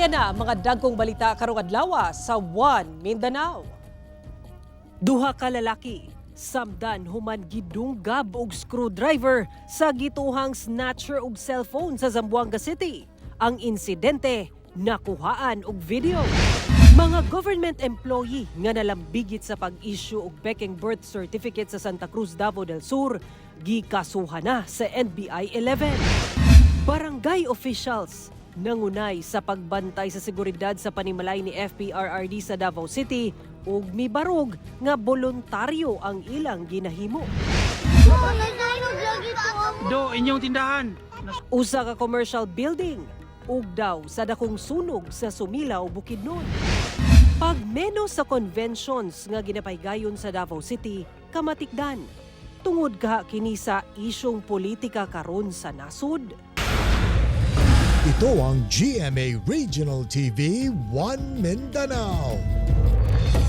Ania na mga dagkong balita karong adlaw sa One Mindanao. Duha ka lalaki samdan human gidunggab og screwdriver sa gituhang snatcher og cellphone sa Zamboanga City. Ang insidente nakuhaan og video. Mga government employee nga nalambigit sa pag-issue og peking birth certificate sa Santa Cruz, Davao del Sur, gikasuhan na sa NBI 11. Barangay officials nangunay sa pagbantay sa seguridad sa panimalay ni FPRRD sa Davao City ug mibarog nga boluntaryo ang ilang ginahimo. Do, inyong tindahan. Usa ka commercial building ug daw sa dakong sunog sa Sumilao, Bukidnon. Pagmenos sa conventions nga ginapahigayon sa Davao City, kamatikdan. Tungod kaha kini sa isyong politika karon sa nasod. Ito ang GMA Regional TV, One Mindanao.